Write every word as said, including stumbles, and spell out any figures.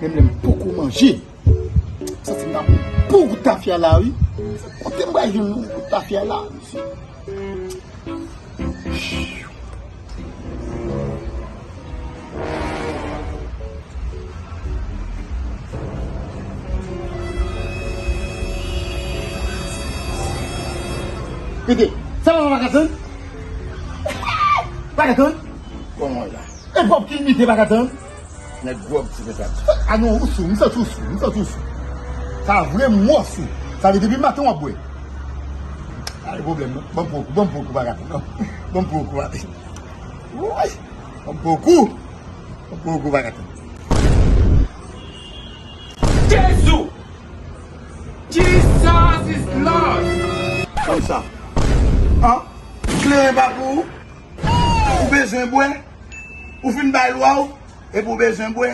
Menm lè m poko manje, m santi m ta pran bon gout tafya la, wi. Kote m pral jwenn yon gout tafya la, mesye? Rete. Sa papa pa ka tann? Pa ka tann? Kòman w la? E pòp ki imite pa ka tann? Nèg gwòg ti pètad. A non, ou sou, m santi w sou, m santi w sou. Sa vre, m wè w sou. Sa vle depi maten w ap bwè. Pa gen pwoblèm, non. Ban m pran yon kou, ban m pran yon kou pa ka tann, non. Ban m pran yon kou pa ka tann. Woy! Ban m pran yon kou. Ban m pran yon kou pa ka tann. Jezi! Jesus is Lord! Kòmsa. An? Kleren pa pou ou? Ou bezwen bwè? Ou fin bay lwa w? Epi ou bezwen bwè?